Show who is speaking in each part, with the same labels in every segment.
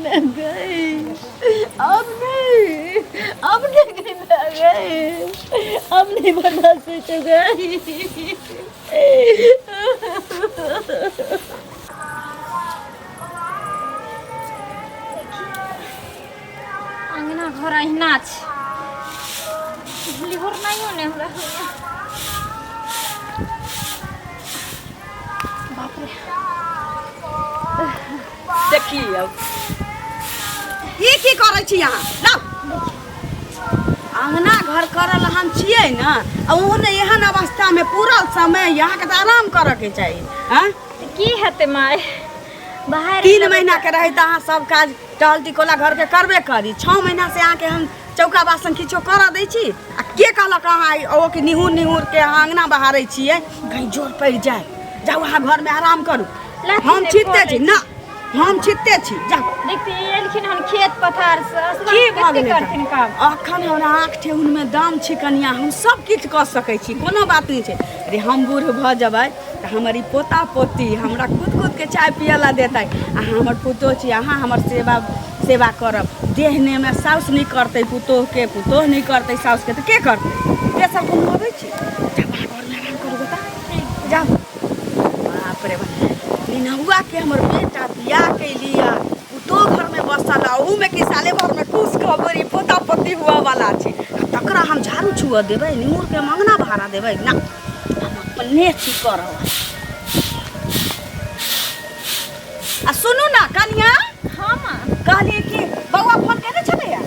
Speaker 1: न गई, अब नहीं, अब नहीं गई, अब नहीं बर्दाश्त हो गई।
Speaker 2: अंगना घर अहिना छै, लिहुरनाइयो नहि हमरा होइए। बाप रे,
Speaker 3: देखियौ, ई की करै छी अहाँ? लाउ, अङ्गना घर करल हम छियै ने, आ ओहने एहन अवस्थामे पूरल समय, अहाँके तऽ आराम करऽके चाही। आँय,
Speaker 2: तऽ की हेतै माय, बाहर
Speaker 3: 3 महीना के रहै तऽ अहाँ सब काज टहल टिकोला घरके करबे करी। 6 महीना से अहाँके हम चौका बासन किछो करऽ दै छी? आ के कहलक अहाँ ओ कि निहुर निहुर के अहाँ अङ्गना बहारै छियै, कहीं जोर पड़ि जाय? जाउ, अहाँ घरमे आराम करू।
Speaker 2: लाठी
Speaker 3: हम
Speaker 2: नहि
Speaker 3: छिटते
Speaker 2: करै
Speaker 3: छी ना, हम छिटते छी, जाउ।
Speaker 2: देखते एलखिन हन खेत पथार से, असगर
Speaker 3: की भऽ
Speaker 2: कते
Speaker 3: गेलै?
Speaker 2: करथिन काम?
Speaker 3: अखन हमरा आँख ठेहुनमे दम छी कनिया, हम सब किछु कऽ सकै छी, कोनो बात नहि छै। अरे, हम बूढ़ भऽ जेबै तऽ हमर ई पोता पोती हमरा कूद कूद के चाय पियै लए देतै। अहाँ हमर पुतोह छी, अहाँ हमर सेवा सेवा करब। देहनेमे साउस नहि करतै पुतोहके, पुतोह नहि करतै साउसके, तऽ के करतै? से सब हम अबै छी, जाउ, अहाँ घरमे आराम करू गोटा, जाउ। बाप रे बाप, निनहुआ के हमर बेटा बियाह कैलिया, पुतोह घरमे बसल, आ ओहूमे कि साले भरमे खुश खबरी पोता पोती हुआ वाला छै, आ तकरा हम झाड़ू छुअ देबै, निमुरके हम अङ्गना भाड़ा देबै? ना, हम अपने छी करब। आ सुनू ना कनिया।
Speaker 2: हाँ माँ।
Speaker 3: कहलियै कि बौआ फोन केने छलैया?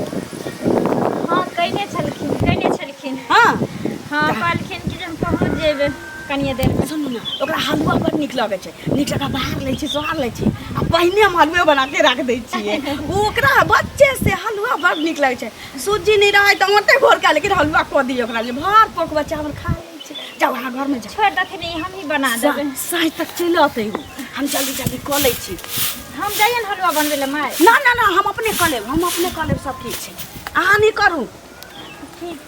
Speaker 2: हाँ, कयने छलखिन, कयने छलखिन।
Speaker 3: हाँ।
Speaker 2: हाँ, कहलखिन कि जे हम पहुँच जेबै कनिए देरमे।
Speaker 3: सुनू ने, ओकरा हलुआ बड़ नीक लगै छै, नीक लगा बाहर लै छी, सोहार लै छी, आ पहिने हम हलुए बना के राख दै छियै। ओ ओकरा बच्चे से हलुआ बड़ नीक लगै छै। सूजी नहि रहै तऽ आटे घोर के, लेकिन हलुआ कऽ दियौ ओकरा लिए, भर पोख बच्चा हमर खा लै छै। जाउ, अहाँ घरमे जाउ।
Speaker 2: छोड़ि देथिन, ई हमही बना देबै।
Speaker 3: साँझ तक चलि अतै ओ, हम जल्दी जल्दी कऽ लै छी।
Speaker 2: हम जाइए ने हलुआ बनबै लए माय?
Speaker 3: ना ना ना, हम अपने कऽ लेब, हम अपने कऽ लेब, सब ठीक छै, अहाँ नहि करू।
Speaker 2: ठीक।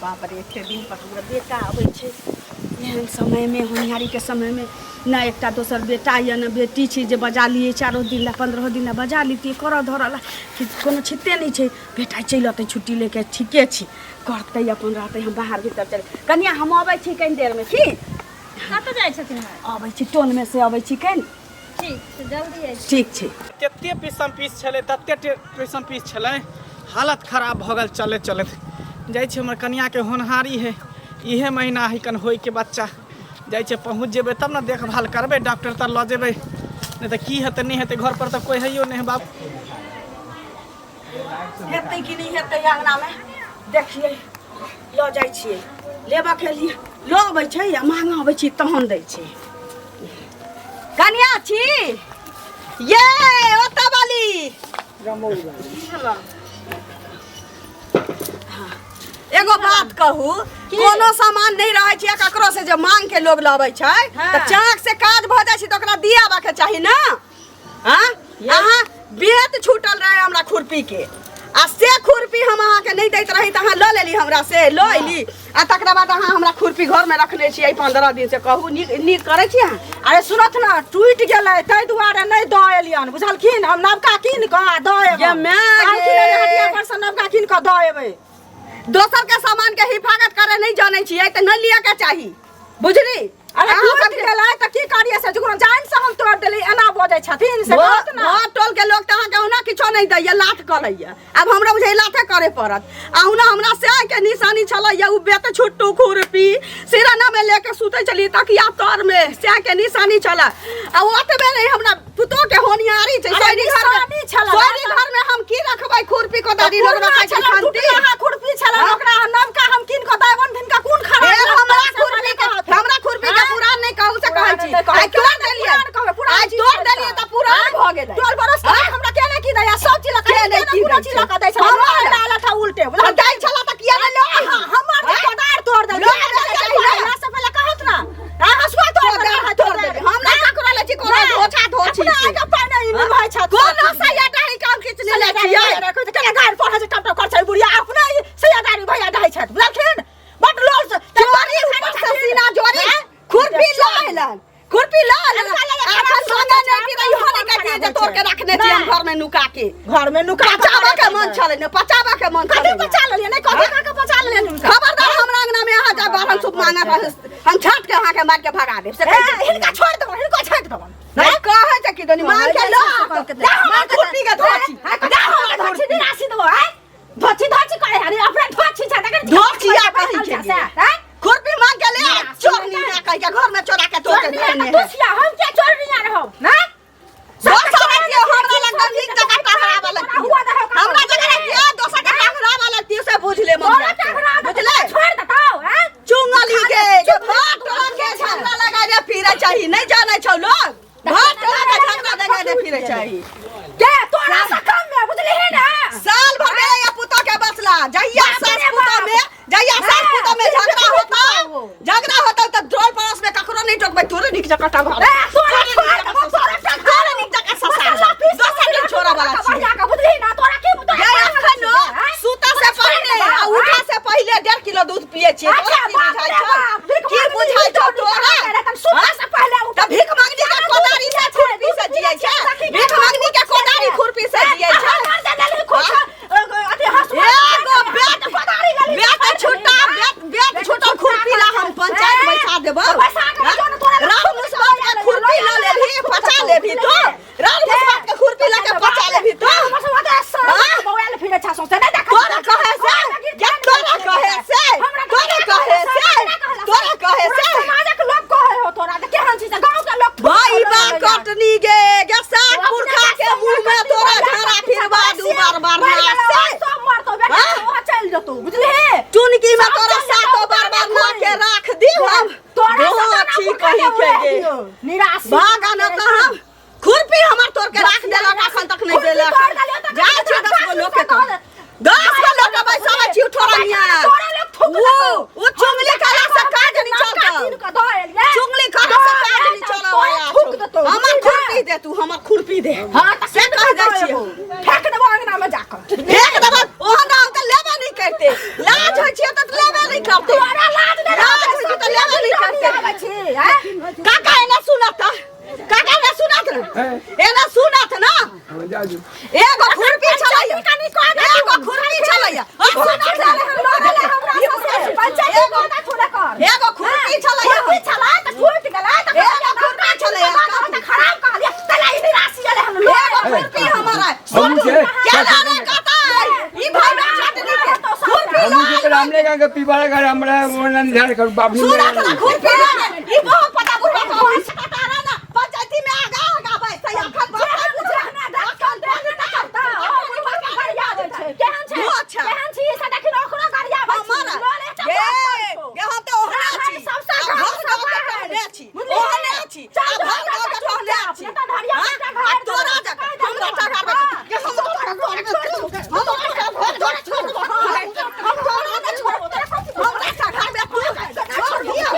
Speaker 3: बाप रे, एते दिन पर हमरा बेटा अबै छै एहन समयमे, होनिहारीके समयमे। ने एकटा दोसर बेटा यऽ, ने बेटी छै जे बजा लियै 4 दिन लए, 15 दिन लए बजा लितियै करऽ धरऽ लए। कि कोनो छिते नहि छै। बेटा चलि अतै छुट्टी लेके, ठीके छै, करतै अपन रहतै, हम बाहर भीतर चल। कनिया, हम अबै छी कनि देरमे, की?
Speaker 2: कतऽ जाइ छथिन माय?
Speaker 3: अबै छी, टोलमे से अबै छी कनि।
Speaker 2: ठीक छै, जल्दी आइ।
Speaker 3: ठीक छै।
Speaker 4: तते पीसम पीस छलै, तते पीसम पीस छलै, हालत खराब भऽ गेल चलैत चलैत। जाइ छी, हमर कनियाके होनहारी है, इहे महीना है कन होइके बच्चा। जाइ छै, पहुँच जेबै तब ने देखभाल करबै, डॉक्टर तर लऽ जेबै, नहि तऽ की हेतै नहि हेतै, घर पर तऽ कोइ हैयो नहि है बाप।
Speaker 3: हेतै कि नहि हेतै अङ्गनामे, देखियै। लऽ जाइ छियै लेबऽके लिए, लऽ अबै छै आ मांगऽ अबै छी तहन दै छै। कनिया छी ये ओतऽ वाली। हाँ, एगो बात कहू, कोनो सामान नहि रहै छै ककरो से जे मांग के लोग लबै छै तऽ चाक से काज भऽ जाइ छै तऽ ओकरा दियाबऽ के चाही ने। हाँ, अहाँ बेत छूटल रहे हमरा खुरपी के, आ से खुरपी हम अहाँके नहि दैत रही तऽ अहाँ लऽ लेली हमरा से, लऽ अयली, आ तकरा बाद अहाँ हमरा खुरपी घरमे रखने छियै 15 दिन से। कहू, नीक नीक करै छी अहाँ?
Speaker 5: अरे सुनत ने, टूटि गेलै ताहि दुआरे नहि दऽ एलियन, बुझलखिन? हम नवका कीन कऽ आ दऽ
Speaker 3: गे
Speaker 5: एबै
Speaker 3: माय गे।
Speaker 5: कहलखिन हन, हटिया पर से नवका कीन कऽ दऽ एबै।
Speaker 3: दोसर के सामान के हिफाजत करे नहीं जानै छियै तऽ नहि लिअ के चाही, बुझली?
Speaker 5: अरे
Speaker 3: अहाँ
Speaker 5: टूटि
Speaker 3: सबके-
Speaker 5: गेलै तऽ की करियै से, जकरो जान से हम तोड़ि देली, एना बजै छथिन से गलत ना।
Speaker 3: घर टोल के लोग तऽ अहाँके ओना किछो नहि दैया, लाथ करैया। आब हमरा बुझै लाथे करे पड़त। अहुना हमरा से के निशानी छलैया उ बेत छुट्टू खुरपी, सिराना में लेके सुतै छली तकिया तर में, से के निशानी छला। आ ओतबे नहि, हमरा पुतोह के होनियारी छै।
Speaker 5: अरे
Speaker 3: सोयरी घर में
Speaker 5: निशानी छलै।
Speaker 3: सोयरी घर में हम की रखबै खुरपी कोदारी? लोग
Speaker 5: पुरना
Speaker 3: रखै छै
Speaker 5: छलै,
Speaker 3: खंती।
Speaker 5: टुटलाहा खुरपी छलै।
Speaker 3: हाँ?
Speaker 5: ओकरा हम नवका हम कीन कऽ देबनि, तिनका कोन खराब
Speaker 3: हे,
Speaker 5: लगतै
Speaker 3: हमरा
Speaker 5: से
Speaker 3: खुरपी के
Speaker 5: कहत।
Speaker 3: हमरा खुरपी के
Speaker 5: हाँ?
Speaker 3: पुरान नहि कहू से कहै
Speaker 5: पुरान
Speaker 3: छी।
Speaker 5: नहि कहू।
Speaker 3: आइ तोड़ देलियै,
Speaker 5: पुरान कहबै, पुरान
Speaker 3: आइ
Speaker 5: चीज
Speaker 3: तोड़
Speaker 5: छै
Speaker 3: देलियै
Speaker 5: तऽ।
Speaker 3: तऽ पुरान भऽ गेलै।
Speaker 5: टोल बरस के
Speaker 3: हाँ?
Speaker 5: हमरा के नहि की दैया सब चीज लऽ
Speaker 3: के नहि की
Speaker 5: पूरा
Speaker 3: दै
Speaker 5: चीज
Speaker 3: छै?
Speaker 5: लऽ कऽ दै छै।
Speaker 3: हमरा
Speaker 5: हमरा आला था उल्टे, बुझल?
Speaker 3: दै छला तऽ किया नहि लऽ
Speaker 5: हाँ, हमर जे कोदार तोड़ देलकै।
Speaker 3: लऽ आबै के चाही ने।
Speaker 5: से पहिले कहत ना। आ हसुआ तोड़
Speaker 3: कोदार
Speaker 5: देलकै,
Speaker 3: तोड़ देलकै। हम नहि ककरो लै छी, कोनो धोछा धोछी
Speaker 5: अपना
Speaker 3: छी।
Speaker 5: आगे पानि ई निभाइ छथि।
Speaker 3: कोनो सैयादारी काम किछु नहि लै छियै।
Speaker 5: केना गारि पढ़ै छै, टप टप करै छै बुढ़िया, अपना ई सैयादारी भैया ढाइ छथि, बुझलखिन? बड लोल से
Speaker 3: चोरी, ऊपर से सीना जोरी, खुरपी लऽ अयलनि, खुरपी लऽ अयलनि। एखन सोचै नहि जे तोड़ के रखने छी हम घर में नुका के।
Speaker 5: घर में नुका के
Speaker 3: पचाबऽ के मन छलै ने, पचाबऽ के मन
Speaker 5: कथी
Speaker 3: छलै ने।
Speaker 5: पचा लेलियै नहि कथी कऽ के पचा लेलियै हुनका?
Speaker 3: खबरदार हमरा अंगना में अहाँ जा बारहन सूप मांगे, हम छाट के अहाँके मारि के भगा देब से
Speaker 5: ए,
Speaker 3: कहि दै छी।
Speaker 5: हिनका छोड़ि देबनि, हिनको छाटि देबनि।
Speaker 3: नहीं कहै छै कि दोनी मांग के लो
Speaker 5: दे
Speaker 3: हमरा खुरपी के धोची,
Speaker 5: दे हमरा धोची, निराशी देबो आय धोची धोची करे हरी अपने धोची छै तखन
Speaker 3: धोचिया कहै छै
Speaker 5: से हैं
Speaker 3: खुरपी मांग के ले आ, चोरनी ना कहि के घर में चोरा के तोड़ के
Speaker 5: चोरनी है
Speaker 3: धरने
Speaker 5: तो तुसिया हम क्या चोरनी रहौ ना?
Speaker 3: दोसर रहितियै हमरा लग तऽ नीक जकाँ टहराबऽ लगतियै।
Speaker 5: हुआ दहो
Speaker 3: हमरा जकाँ रहितियै दोसर के टहराबऽ लगतियै से बुझ ले
Speaker 5: तोरा
Speaker 3: मम्मी
Speaker 5: टहरा दे
Speaker 3: बुझले
Speaker 5: छोड़ देतौ हैं?
Speaker 3: चुंगली के जे भर टोला के झगड़ा लगा दे फिरे चाही नहीं जाने छौ लोग भर टोला के झगड़ा लगा दे फिरे चाही
Speaker 5: के तोरा से कम में बुझलिही ना?
Speaker 3: साल भर में या पुतो के बचला जहिया
Speaker 5: बाप
Speaker 3: सास
Speaker 5: रे
Speaker 3: पुतो
Speaker 5: बाप।
Speaker 3: में जहिया सास
Speaker 5: हाँ,
Speaker 3: पुतो में झगड़ा होता
Speaker 5: हो।
Speaker 3: झगड़ा होता त ड्रोल पड़ोस में ककरो नहीं टोकबै तोरे नीक जकाँ टंगा
Speaker 5: ए, तोरा छोड़ देबो, तोरा
Speaker 3: तोरे नीक जकाँ ससार दोसर दिन छोड़ा वाला छी
Speaker 5: बढ़िया के बुझलिही ना? तोरा की
Speaker 3: गे अखन सुता से पहिले आ उठा से पहिले 1.5 किलो दूध पिए छियै
Speaker 5: अच्छा,
Speaker 3: तोरा की
Speaker 5: बाप
Speaker 3: बुझाइ
Speaker 5: रे
Speaker 3: छौ?
Speaker 5: बाप, भीख
Speaker 3: की
Speaker 5: मांगनी
Speaker 3: बुझाइ छौ
Speaker 5: तोरा
Speaker 3: तोरा?
Speaker 5: सुता से पहिले उठ
Speaker 3: त भीख मांगनी के कोदारी से खुरपी से जियै छै भीख मांगनी के कोदारी खुरपी से जियै छै। एगो बेट बेट छुट्टा बेट बेट छुटल खुरपी ला हम पंचायत बैठा देबौ। राम मुसबात के खुरपी ल लेबही पचा लेबही तो राम मुसबात के खुरपी ल के पचा लेबही तो तोरा कहे से या तोरा कहे से तोरा कहे से तोरा कहे से भाई बा कटनी गे गे सात पुरखा के मुंह में तोरा झाड़ा फिरवा दू बार बार ना से चुनकी में तोरा सातो बार बार ना के राख दी हम धोची कही के गे
Speaker 5: निराश
Speaker 3: भागा न त हम खुरपी हमर तोड़ के राख देलक अखन तक नहीं देलक जाइ छी 10 गो लोग के तो 10 गो लोग के बैसाबै छी उठोरनिया वो वो चुंगली करा से काज नहीं चलतौ चुंगली करा से काज नहीं चलौ हमर खुरपी दे तू हमर खुरपी दे
Speaker 5: हाँ त
Speaker 3: से कह जाइ छियै
Speaker 5: फेंक देबो अंगना में जाकर
Speaker 3: फेंक देबो ओहन हम तऽ लेबे नहीं करते लाज होइ छियै तऽ लेबे नहीं करते
Speaker 5: तोरा लाज नहि
Speaker 3: लाज होइ छै तऽ लेबे नहीं करते
Speaker 5: आबै छी हैं?
Speaker 3: काका एना सुनत काका एना सुनत ने एना सुनत ना एगो खुरपी छलैया एगो खुरपी छलैया और सुनत
Speaker 5: पंचायती में छोड़े कर
Speaker 3: एगो खुरपी छलैया
Speaker 5: खुरपी छलै तऽ टूटि गेलै तऽ
Speaker 3: एगो खुरपी छलैया
Speaker 5: तऽ खराब कहलियै तला ई निराशी गेलै हम लोग
Speaker 3: एगो खुरपी हमर है
Speaker 6: हमू के
Speaker 3: केला रे काका ई भाई बा चटनी के खुरपी
Speaker 6: हमू के रामले का के पीबाड़ा घर हमरा वो ना झाड़ कर बाबू
Speaker 3: सुनत ना खुरपी ला ई बहुत पता बुढ़वा का कटारा ना पंचायती में आगा आगा भाई सही अखन
Speaker 5: केहन
Speaker 3: अच्छा।
Speaker 5: छी से देखिन ओकरो गरियाबै छी।
Speaker 3: हमारा
Speaker 5: लऽ ले
Speaker 3: गे
Speaker 5: चप्पल।
Speaker 3: गे हम तऽ ओहने छी
Speaker 5: सबसँ
Speaker 3: आ
Speaker 5: घर
Speaker 3: घर
Speaker 5: सँ
Speaker 3: गाँव के
Speaker 5: बाहर।
Speaker 3: टहने छी
Speaker 5: बुझलियै?
Speaker 3: ओहने छी
Speaker 5: चल
Speaker 3: आ
Speaker 5: जो,
Speaker 3: घर गाँव के
Speaker 5: चल,
Speaker 3: टहने
Speaker 5: चुपचाप,
Speaker 3: छी
Speaker 5: नहि तऽ धरिया
Speaker 3: हाँ?
Speaker 5: बेटा
Speaker 3: आ
Speaker 5: घर
Speaker 3: तोरा
Speaker 5: देबौ।
Speaker 3: जकाँ हमरा टका गे हम तोरा घर हम तोरा घर तोरा छोड़ हम तोरा नहि छोड़बौ हमरा टका बे तू छोड़ दिया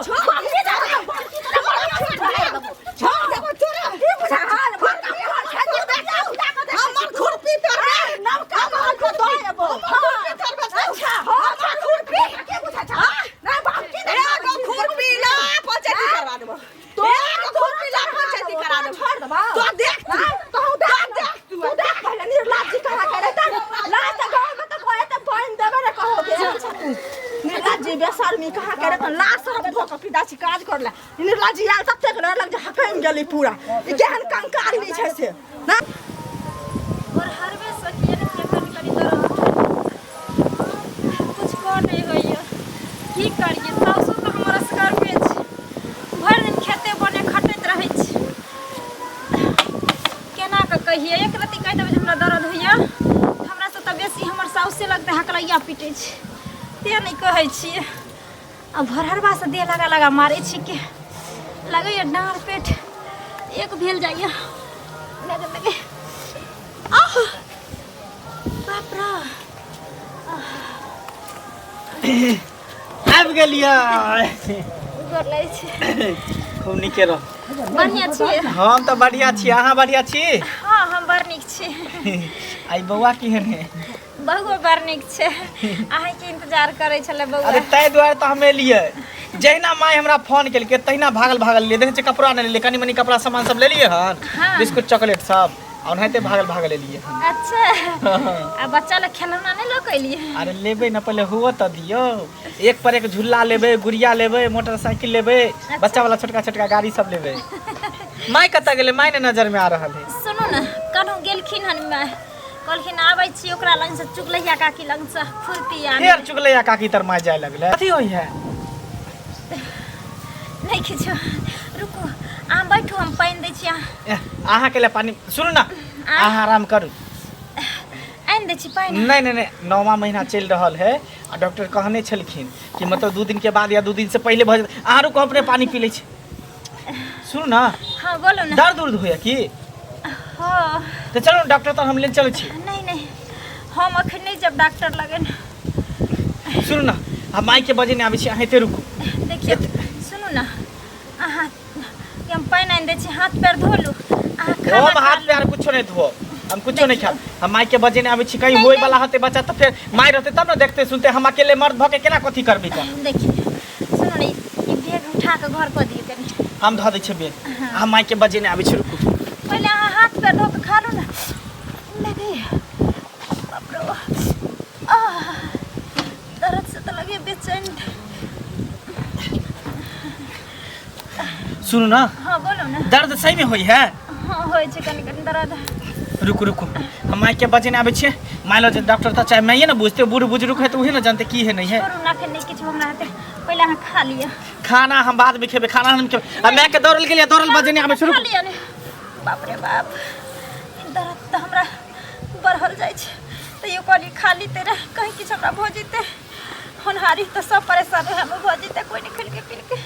Speaker 3: छोड़ दिया छोड़ देबो तोरा हमर खुरपी तोड़बे हमर खुरपी तोड़बे हमर खुरपी एगो खुरपी ला पंचायती करवा देबो एगो खुरपी ला पंचायती करा देबो तो देख तू तो देख तू
Speaker 5: तू देख पहिले निर्लाज जी कहाँ के रहता लाज तऽ गाँव में तऽ कोई तऽ पानि देबे ने कहोगे अच्छा तू निर्लाज जी बेशर्मी कहाँ के रहता लाज शरम धो कऽ पिता छी काज कर ले निर्लाज जी आयल ततेक डर लग जे हकमि गेली पूरा ई केहन कंकाल नहि छै से ना
Speaker 2: और हरबे सखिए ने के कनी कनी दर्द कुछ कह नहीं होइए की करिए सासु तऽ हमर असगरमे छै भरि दिन खेते बने खटैत रहै छै केना कऽ कहिए एक रत्ती कहि देबै जे हमरा दर्द होइए हमरासँ तऽ बेसी हमर साउसे लगतै हकलैया पीटै छै तेँ नहि कहै छियै आ भरहरबासँ देह लगा लगा मारै छी के लगैए डाँड़ पेट एक भेल जाइए लगे लगे आह बाप रे
Speaker 4: आबि गेलियै
Speaker 2: गोर लगै छी
Speaker 4: खूब नीके रह
Speaker 2: बढ़िआँ छियै
Speaker 4: हम तऽ बढ़िआँ छी अहाँ बढ़िआँ छी
Speaker 2: हँ हम बड़ नीक छी
Speaker 4: आई बौआ केहन है
Speaker 2: बौआ बड़ नीक छै, अहाँके इंतजार करै छलै बौआ।
Speaker 4: अरे ताहि दुआरे तऽ हम एलियै। जहिना माय हमरा फोन केलकै तहिना भागल भागल एलियै। देखै छियै कपड़ा नहि लेलियै, कनि मनि कपड़ा सामान सब लेलियै हन।
Speaker 2: हाँ।
Speaker 4: बिस्कुट चॉकलेट सब, आ ओनाहिते भागल भागल एलियै हन।
Speaker 2: अच्छा, आ बच्चा लए खेलौना नहि लऽ कऽ एलियै?
Speaker 4: अरे लेबै ने, पहिले हुअ तऽ दियौ। एक पर एक झूला लेबै, गुड़िया लेबै, मोटरसाइकिल लेबै। अच्छा। बच्चा वाला छोटका छोटका गाड़ी सब लेबै। माय कतऽ गेलै? माय ने नजर में आ रहल है।
Speaker 2: सुनू ने, कनहु गेलखिन हन माय, कहलखिन आबै छी ओकरा लग से, चुगलैया काकी लग से खुरपी आने।
Speaker 4: फेर चुगलैया काकी तर माय जाय लगलै? कथी होइ है?
Speaker 2: नहि किछु, रुकू अहाँ बैठू, हम पानि दै छी अहाँ।
Speaker 4: एह, अहाँके लिए पानि। सुनू ने, अहाँ आराम करू।
Speaker 2: आनि दै छी पानि।
Speaker 4: नहि नहि नहि, नौवा महीना चलि रहल है आ डॉक्टर कहने छलखिन कि मतलब 2 दिन के बाद या 2 दिन से पहिले भऽ जेतै। अहाँ रुकू, हम अपने पानि पी लै छी। सुनू ने।
Speaker 2: हाँ बोलो ने।
Speaker 4: दर्द उर्द होइए की?
Speaker 2: हाँ।
Speaker 4: तऽ चलू ने डॉक्टर तर हम लेने चलै छी।
Speaker 2: नहीं नहीं, हम अखन नहीं जब डॉक्टर लगन।
Speaker 4: सुनू ने, हम माइक के बजेने आबै छी, अहाँ एते रुकू।
Speaker 2: देखियौ सुनू ने, अहाँ के हम पानि आनि दै छी, हाथ पैर धो लू अहाँ।
Speaker 4: हम
Speaker 2: खाना खा
Speaker 4: हाथ
Speaker 2: लू।
Speaker 4: पैर कुछो नहीं धो, हम कुछो नहीं खाब। हम माइक के बजेने आबै छी, कहीं
Speaker 2: नहीं,
Speaker 4: होय
Speaker 2: नहीं।
Speaker 4: वाला होते बच्चा तऽ फेर माय रहते तब ने देखते सुनते। हम अकेले मर्द भऽ के केना कथी करबै तऽ?
Speaker 2: देखियौ सुनू ने, ई बैग उठा कऽ घर कऽ दियौ कनि।
Speaker 4: हम धऽ दै छियै बेग, हम माइक के बजेने आबै छी, रुकू।
Speaker 2: पहिले अहाँ हाथ पैर धो कऽ खा लू ने। नहीं, बाप रे, आह, दर्द से तऽ लगे बेचैन।
Speaker 4: सुनू ने।
Speaker 2: हाँ बोलो ने।
Speaker 4: दर्द सही में होई है?
Speaker 2: हाँ होइ छै कनि कनि दर्द।
Speaker 4: रुकू रुकू, हम माइक के बजेने आबै छियै। मान लो जे डॉक्टर तऽ चाहे माइए ने बुझते, बूढ़ बुजुर्ग है तऽ उहे ने जानते की है नहीं है।
Speaker 2: छोड़ू ना, एखन नहि किछु हमरा हेतै, पहिले अहाँ खा लिअ।
Speaker 4: खाना हम बाद में खेबै, खाना हम खेबै। आ माय के दौड़ल गेलियै, दौड़ल बजेने आबै छी,
Speaker 2: खा
Speaker 4: रुकू।
Speaker 2: लिअ ने। बाप रे बाप, दर्द तऽ हमरा बढ़ल जाइ छै, तैयो कहलियै खा लीते रह, कहीं किछु हमरा भऽ जेतै। होनहारी तऽ सब परेशान ओएहमे भऽ जेतै, कोइ नहि खेलकै पीलकै।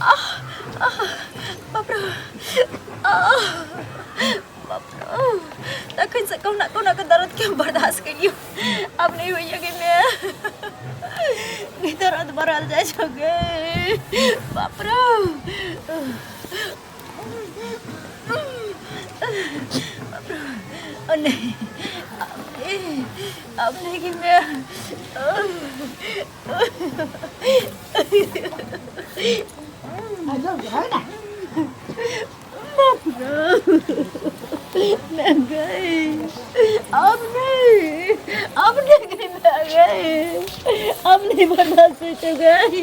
Speaker 2: आह आह, बाप रे, आह बाप रे, तखन से कहुना कहुना के दर्द के हम बर्दाश्त केलियो, आब नहि होइए गे मैं, दर्द बढ़ल जाइ छौ गे, बाप रे बाप रे। ओ नहीं, अब नहीं, अब नहीं कि मैं। मैं गई, अब नहीं, अब नहीं गई, मैं गई, अब नहीं बर्दाश्त हो गई।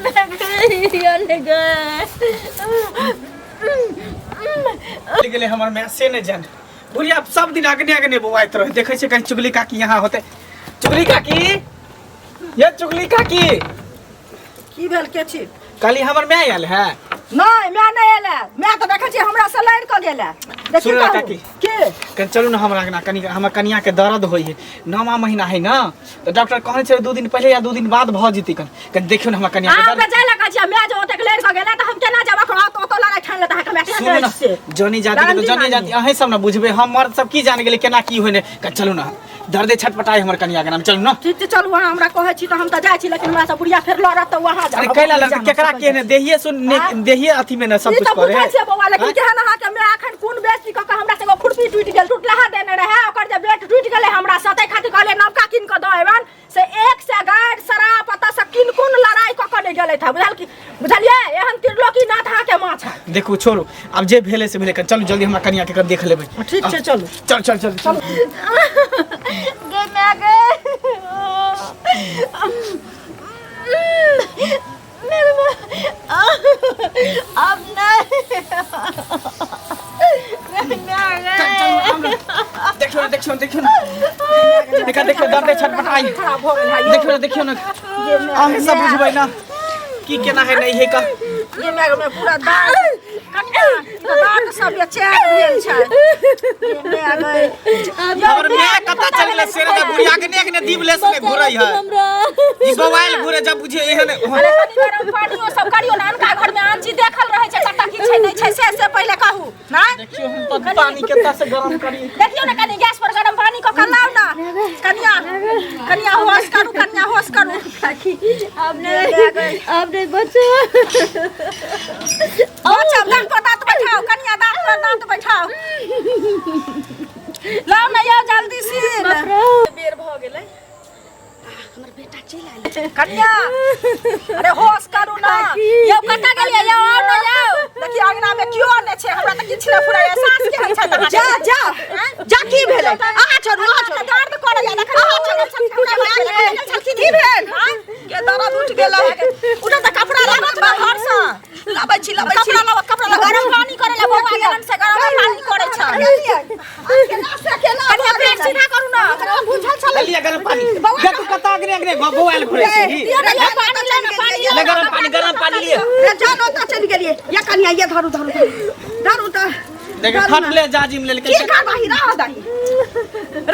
Speaker 2: मैं गई, और नहीं गए।
Speaker 4: गेलै हमर माय से नहि जान। बुढ़िया सब दिन अगने अगने बौआइत रहे। देखै छियै कहीं चुगली काकी यहाँ होते। चुगली काकी, ये चुगली काकी।
Speaker 5: की भेल, के छी?
Speaker 4: कहली हमर माय आयल है।
Speaker 5: नहि, माय नहि एलै। माय तऽ देखै छियै हमरा से लड़ि कऽ गेलै। देखियौ
Speaker 4: सुनू ने
Speaker 5: कहू,
Speaker 4: काकी।
Speaker 5: के?
Speaker 4: कनि चलू ने हमरा अंगना, कनि हमर कनिया के दर्द होइ है, 9वां महीना है ना, तऽ डॉक्टर कहने छलै 2 दिन पहिले या 2 दिन बाद भऽ जेतै। कनि कनि देखियौ ने हमर कनिया के
Speaker 5: अहाँ
Speaker 4: दर्द।
Speaker 5: जाय लए कहै छियै, माय जे ओतेक लड़ि कऽ गेलै तऽ हम केना जाब? अखन ओतऽ लड़ाइ ठानि लेतै अहाँके माय, केना
Speaker 4: सुनू
Speaker 5: जाइ
Speaker 4: ने
Speaker 5: छियै?
Speaker 4: जनी जाति के तऽ
Speaker 5: लड़ाइ
Speaker 4: जनी
Speaker 5: मारी।
Speaker 4: जाति अहीं सब ने बुझबै, हम मर्द सब की जान गेलै केना की होइ ने। कनि चलू ने, दर्दे छटपटाइ हमर कनिया के नाम, चलू ने।
Speaker 5: ठीक छै, चलू। अहाँ हमरा कहै छी तऽ हम तऽ जाइ छी, लेकिन हमरा से बुढ़िया फेर लड़त तऽ वहाँ
Speaker 4: अरे
Speaker 5: जाब।
Speaker 4: कैला लड़ते? केकरा के ने देहिए सुन ने, देहिए अथी में ने सब
Speaker 5: ई
Speaker 4: कुछ
Speaker 5: तऽ
Speaker 4: करे।
Speaker 5: बुझै छियै बौआ, लेकिन
Speaker 4: आँय?
Speaker 5: केहन अहाँके माय एखन कोन बेइज्जती कऽ कऽ हमरा से एगो खुरपी टूटि गेल, टुटलाहा देने रहै, ओकर जे बेट टूटि गेलै हमरा से, ताहि खातिर कहलियै नवका कीन कऽ दऽ एबनि, से एक से गारि शराब पता से किन कोन लड़ाइ कऽ कऽ नहि गेलथि हँ, बुझल की बुझलियै? एहन त्रिलोकी नाथ अहाँके माछ है।
Speaker 4: देखू छोड़ू, आब जे भेलै से भेलै। कनि चलू जल्दी, हमरा कनिया के कनि देख लेबै।
Speaker 5: ठीक छै, चलू।
Speaker 4: चल चल चल चल।
Speaker 2: गे मैं गे, मेरे अब नहीं, मैं गए।
Speaker 4: देखियो ने, देखियो ने, देखियो ने, देखा देखियो दर्द छटपटाइ।
Speaker 5: खराब भऽ गेल है।
Speaker 4: देखियो ने, देखियो ने, अहीं सब बुझबै ना की केना है नहीं है का।
Speaker 5: ये माय में पूरा दाँत, कनिया, ई तऽ दाँत सब बेचैन भेल छै। ये माय गए।
Speaker 4: हमर माय कतऽ चल गेलै से ने, बुढ़िया के ने दीप ले से घुरै है।
Speaker 1: हमरा
Speaker 4: ई मोबाइल घुरे जब बुझियो एहन।
Speaker 5: अरे कनि गरम पानियो सब करियो ने, अनका घर में आन चीज देखल रहै छै, कतऽ की छै नहि छै, से से पहिले कहू नहि।
Speaker 4: देखियो हम तऽ पानी केतना से गरम करी।
Speaker 5: देखियौ ने, कनि गैस पर गरम पानी कऽ कऽ लाउ ने। कनिया, कनिया, होश करू, कनिया, होश करू।
Speaker 1: अब नहीं, अब नहीं बचो।
Speaker 5: बचाउ, दाँत पर दाँत बैठाउ कनिया, दाँत हमरा दांत बैठाओ। लाओ ना यौ जल्दी से।
Speaker 3: बेर भऽ गेलै, हमर बेटा चलि आयल।
Speaker 5: कन्या, अरे होश करू ना। यौ कतऽ गेलियै यौ? आउ ना यौ। देखियौ अंगना में केओ नहि छै, हमरा तऽ किछु नहि फुराइया। सास केहन छै अहाँके?
Speaker 3: जा जा जा, की भेलै? अहाँ छोड़ू, अहाँ छोड़ू।
Speaker 5: दर्द करैया देख।
Speaker 3: अहाँ छोड़ू। की भेल के दर्द उठि गेलै?
Speaker 5: उठो तऽ, कपड़ा लाबत ना घरसँ।
Speaker 3: लाबै छी, लाबै छी।
Speaker 5: कपड़ा लाबत, कपड़ा लाबत। गरम पानी करे ला बौआ गेलन से गरम पानी करे छै। कनिया, पेट सीधा करू ना।
Speaker 3: बुझल छलै।
Speaker 4: लिया गरम पानी। देख तू कता अगने अगने बौआल घुरै छी।
Speaker 5: दियौ ना यौ, पानी ले ना, पानी ले।
Speaker 4: ले गरम पानी, गरम पानी लिए।
Speaker 3: रे जान, ओतऽ चलि गेलियै। या कनिया, ये धरू धरू धरू धरू तऽ।
Speaker 4: देख, फटले जाजिम लेलकै।
Speaker 3: की करबही? रह दही,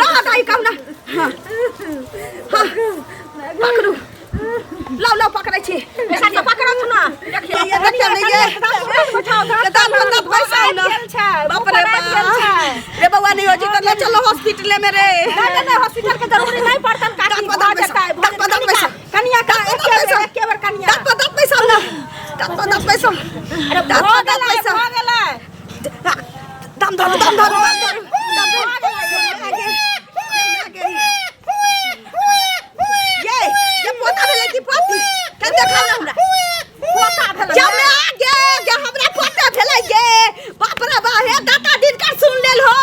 Speaker 3: रह दही कहू ना। हाँ हाँ, पकड़ू, लाउ लाउ, पकड़ै छी।
Speaker 5: पैसा के पकड़त ना।
Speaker 3: देखियौ ये, देखियौ ने ये दान बंदा पैसा है ना। बाप रे बाप रे, बौआ नहीं हो जी तऽ ले चलो हॉस्पिटले में रे।
Speaker 5: नहीं नहीं, हॉस्पिटल के जरूरी नहीं पड़तन काकी।
Speaker 3: दाँत पर दाँत
Speaker 5: भऽ जेतै,
Speaker 3: पैसा,
Speaker 5: भऽ
Speaker 3: दाँत पर दाँत
Speaker 5: जेतै।
Speaker 3: पैसा।
Speaker 5: कनिया का
Speaker 3: दाँत पर
Speaker 5: एके
Speaker 3: दाँत
Speaker 5: बेर,
Speaker 3: पैसा।
Speaker 5: एके बेर कनिया।
Speaker 3: दाँत पर दाँत पैसा ना, दाँत पर दाँत पैसा।
Speaker 5: अरे
Speaker 3: दाँत
Speaker 5: भऽ
Speaker 3: पर दाँत
Speaker 5: गेलै,
Speaker 3: पैसा।
Speaker 5: भऽ गेलै।
Speaker 3: दम धरू, दम धरू, दम धरू, दम धरू। ये ये पोता भेलै कि पोती? के देखाउ ने हमरा।
Speaker 5: पोता भेलै।
Speaker 3: जब गे गे, हमरा पोता भेलै गे। बाप रे बा, हे दाता दिनकर सुन लेल हो,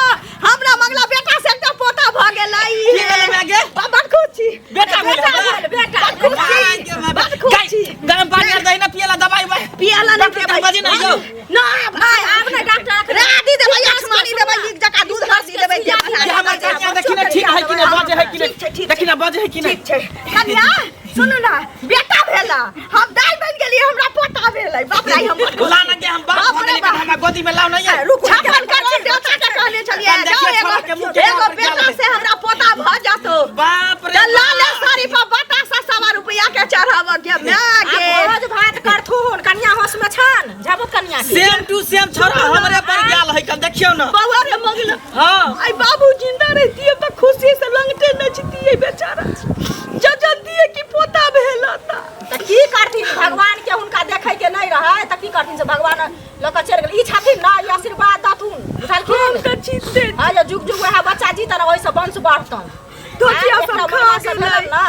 Speaker 3: हमरा मंगला बेटा से एकटा पोता भऽ गेलै।
Speaker 4: की भेलै माय गे?
Speaker 3: बड़ खुश छी।
Speaker 4: बेटा भेलै हमरा?
Speaker 5: बेटा।
Speaker 3: बड़ खुश छी, बड़ खुश छी।
Speaker 4: गरम पानी आर दही ना पियला, दवाई उवाई
Speaker 3: पियला नहीं
Speaker 4: डॉक्टर
Speaker 3: देबै।
Speaker 4: बजे ना यौ।
Speaker 3: ना आब
Speaker 5: नहीं, आब नहीं डॉक्टर।
Speaker 3: रादी देबै, आसमानी देबै, नीक जकाँ दूध हरदी देबै।
Speaker 4: ये हमर कनिया देखी ना, ठीक है कि नहीं, बाजे है कि
Speaker 3: ठीक छै,
Speaker 4: नहीं?
Speaker 3: ठीक।
Speaker 4: देखी ना, बाजे है कि नहीं?
Speaker 3: ठीक छै। कन्या, सुनू ना, बेटा भेला, हम दाइ बनि गेलियै, हमरा पोता भेलै। बाप रे, हम बड़ खुश।
Speaker 4: ला ना गे, हम बाप
Speaker 3: बाप
Speaker 4: भऽ
Speaker 3: रे
Speaker 4: गेलियै।
Speaker 3: बाप।
Speaker 4: हमरा गोदी में लाओ ना ये।
Speaker 3: रुक, 56 करोड़ देवता के कहने छलियै,
Speaker 4: कल देखिए
Speaker 3: जाओ एगो
Speaker 4: छोड़ा के मुँह के
Speaker 3: एगो
Speaker 4: पर
Speaker 3: बेटा
Speaker 4: गेल।
Speaker 3: से हमरा पोता भऽ जातो
Speaker 4: बाप रे
Speaker 3: तऽ लाले साड़ी पर बतासा सवा रुपया के चढ़ाब के माय
Speaker 5: आब
Speaker 3: गे।
Speaker 5: भोज भात करथुन। कनिया होश में छन, जाबो कनिया के।
Speaker 4: सेम टू सेम छोरा हमरे पर गेल है कल, देखियौ ना।
Speaker 3: बौआ रे मंगला।
Speaker 4: हाँ।
Speaker 3: आई बाबू जिंदा रहतिए तऽ खुशी से लंगटे नचतिए बेचारा, जब जानतिए कि पोता भेला ता।
Speaker 5: तऽ की करथिन, भगवान के हुनका देखै के नहीं रहै तऽ की करथिन, से भगवान लऽ कऽ चलि गेल। ई छथिन ना, ई आशीर्वाद दथुन, बुझलखिन?
Speaker 3: हम तऽ चिन्ते।
Speaker 5: हाँ, जे जुग जुग वएह बच्चा जीतन, ओहिसँ वंश बढ़तन।
Speaker 3: धोतिया
Speaker 5: आँय,
Speaker 3: सब
Speaker 5: एकटा
Speaker 3: खा
Speaker 5: मुर्गा सब
Speaker 3: गेलै।
Speaker 5: भेलन ना,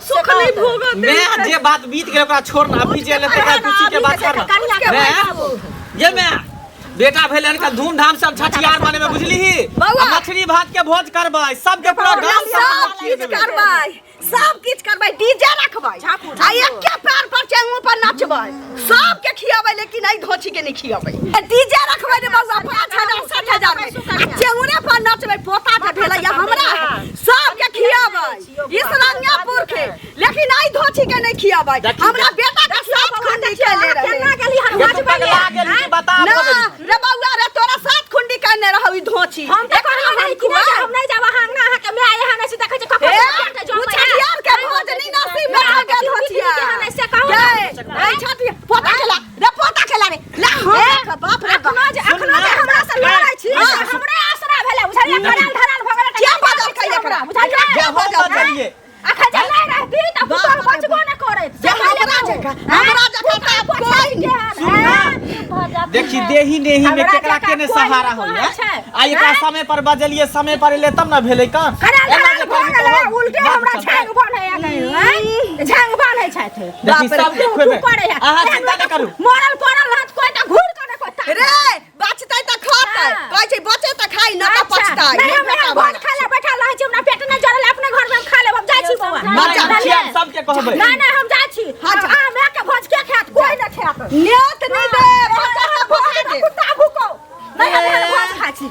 Speaker 3: सुख
Speaker 5: से
Speaker 3: नहीं
Speaker 5: कहत।
Speaker 3: भोगत।
Speaker 4: मैं जे बात बीत गेल ओकरा छोड़ ना, अभी जे लेते
Speaker 5: अरे ना,
Speaker 4: खुशी के
Speaker 5: अभी
Speaker 4: बात
Speaker 5: तऽ
Speaker 4: कर ना।
Speaker 5: कनिया के
Speaker 4: मैं
Speaker 5: बाबू।
Speaker 4: ये मैं बेटा भेलन का धूमधाम से हम छठियार मनेबै, बुझली?
Speaker 3: बौआ।
Speaker 4: आ मछली भात के भोज करबै, सबके पूरा गांव
Speaker 3: सब
Speaker 4: सब
Speaker 3: किछु करबै, सब किछु करबै, डीजे रखबै आ एके पैर पर चेंगू पर नचबै, सबके खियाबै, लेकिन एहि धोची के नहि खियाबै। डीजे रखबै रे बौआ 5000 60,000 में आ चेंगुरे पर नचबै। पोता के भेलै या हमरा, सबके खियाबै इस रंगापुर के, लेकिन एहि धोची के नहि खियाबै। हमरा बेटा के सात खुंडी केले रहे।
Speaker 5: केना गेली हन
Speaker 4: ये तू
Speaker 5: भोज
Speaker 4: पगला गेली कि बता
Speaker 3: ना
Speaker 4: भऽ गेली?
Speaker 3: रे बौआ रे, तोरा सात खुंडी केने रहौ ई धोची।
Speaker 5: हम तऽ
Speaker 3: एकरा
Speaker 5: कहलियै
Speaker 3: हम
Speaker 5: कि नहि
Speaker 3: खुआ
Speaker 5: जाब, हम नहि जाब अहाँ अंगना, अहाँके माय एहन अछि, देखै छी कखन
Speaker 3: ए,
Speaker 5: पेट जमै
Speaker 3: उ छठियार के भोज नहीं नसीब में रह गेल होतिया।
Speaker 5: से कहू ना।
Speaker 3: गे, ए छठिया, पोता खेला रे, पोता खेला रे, ला हम रख, बाप रे बाप।
Speaker 5: अखनो जे हमरा से लड़ै छी, से हमरे आसरा भेलै, बुझलियै? करल धरल भऽ गेलै तऽ
Speaker 3: के
Speaker 5: की
Speaker 3: बजल
Speaker 5: करै छी
Speaker 3: कहिया
Speaker 5: हमरा,
Speaker 3: एकरा?
Speaker 5: बुझलियै?
Speaker 4: जे हम बजलियै।
Speaker 5: अखन जे नहि रहती तऽ पुतोहु बचबो नहि करैत।
Speaker 3: जे हमरा जकाँ, हमरा जकाँ तऽ कोइ नहि।
Speaker 4: देखी देही नेही में
Speaker 5: हमरा
Speaker 4: केकरा
Speaker 5: जकाँ
Speaker 4: के ने
Speaker 5: कोइ
Speaker 4: सहारा
Speaker 5: नहि
Speaker 4: होइया
Speaker 5: छै।
Speaker 4: आ एकरा
Speaker 5: आँय?
Speaker 4: समय पर बजलियै, समय पर एलै तब ने भेलै काम।
Speaker 5: करल
Speaker 4: एना
Speaker 5: धरल
Speaker 4: जे
Speaker 5: भऽ
Speaker 4: करबी
Speaker 5: गेलै,
Speaker 4: तऽ
Speaker 5: उल्टे
Speaker 4: बात
Speaker 5: हमरा
Speaker 4: चलतै।
Speaker 5: झांग बान्है आँय? झांग बान्है छथि।
Speaker 4: देखी
Speaker 3: बाप रे,
Speaker 4: सबके खुएबै,
Speaker 5: पड़ै है।
Speaker 4: अहाँ चिंता नहि करू।
Speaker 5: मरल पड़ल रहत कोइ तऽ घूर कऽ ने कोइ ताकत।
Speaker 3: रे बचतै तऽ खतै,
Speaker 5: हाँ।
Speaker 3: कहै छै बचे तऽ खाइ न तऽ
Speaker 5: अच्छा,
Speaker 3: पछताइ।
Speaker 5: नहीं, हम एहन भोज खा ले बैठल रहै छी, हमरा पेट नहि जरल, अपने घर में हम खा लेब। हम जाइ छी बौआ।
Speaker 4: नहि, हम खियाब, सबके कहबै।
Speaker 5: नहीं नहीं, हम जाइ छी।
Speaker 3: हाँ, जा।
Speaker 5: आ माय के भोज के खायत? कोइ नहि खायत।
Speaker 3: न्योत नहि दे, बच्चा सब भोज दे।
Speaker 5: कुत्ता भूको नहीं, हम एहन भोज खाइ छी।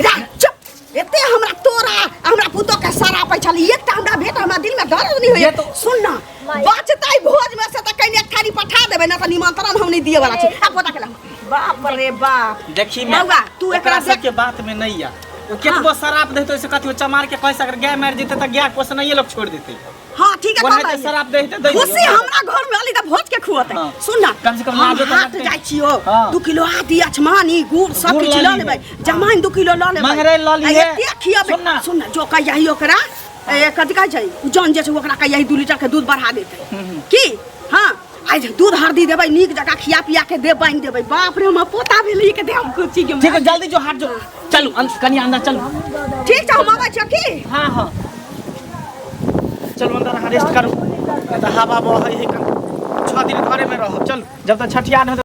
Speaker 3: रे चुप, एते हमरा तोरा हमरा पुतोह के सरापै छली, एकटा हमरा भेट, हमरा दिल में दर्द नहीं होइया।
Speaker 4: ये तो-
Speaker 3: सुन ना, बचतै भोज में से तऽ कनि एक थारी पठा देबै ना तऽ निमंत्रण हम नहीं दिए वाला छी। आ पोता के ला। बाप रे बाप।
Speaker 4: देखी मैं
Speaker 3: बौआ, तू एकरा
Speaker 4: ओकरा
Speaker 3: देख।
Speaker 4: सबके बात में नहीं आ। ओ केतबो शराब देतै ओइसे कथी? ओ चमार के पैसा अगर गाय मारि जेतै तऽ गाय पोसनाइए लोग छोड़ देतै।
Speaker 3: हाँ ठीक है।
Speaker 4: ओनाहिते
Speaker 3: कहबै।
Speaker 4: शराब दैते दै।
Speaker 3: खुशी हमरा घर में अली तऽ भोज के खुअतै।
Speaker 4: हाँ।
Speaker 3: सुन ना,
Speaker 4: कम से कम
Speaker 3: हम
Speaker 4: लाजो तऽ
Speaker 3: हाट
Speaker 4: लगतै।
Speaker 3: जाइ छियो।
Speaker 4: हाँ।
Speaker 3: 2 किलो आदि, अछमानी, गुड़ सब
Speaker 4: गुड़
Speaker 3: किछु
Speaker 4: लऽ
Speaker 3: लऽ
Speaker 4: लिहे।
Speaker 3: लेबै, जमाइन 2 किलो लऽ लेबै।
Speaker 4: मंगरैल लऽ लिहे।
Speaker 3: आ एते खियेबै।
Speaker 4: सुन ना।
Speaker 3: सुन ना, जो कहिया ओकरा ए, कथी कहै छै, उ जन जे छै, ओकरा कहिया 2 लीटर के दूध बढ़ा देतै की। हाँ, आइ दूध हरदी देबै नीक जकाँ खिया पिया के दे बान्हि देबै। बाप रे, हमर पोता भेलै के दे हम खुशी के।
Speaker 4: ठीक है, जल्दी जो हाथ जो, चलू कनिया अंदर चलू।
Speaker 3: ठीक छै, हम अबै छियौ की।
Speaker 4: हाँ हाँ, चलू अंदर, अहाँ रेस्ट करू, नहीं तऽ हवा बहै है। 6 दिन घरे में रहब, चलू, जब तक छठियार होतै।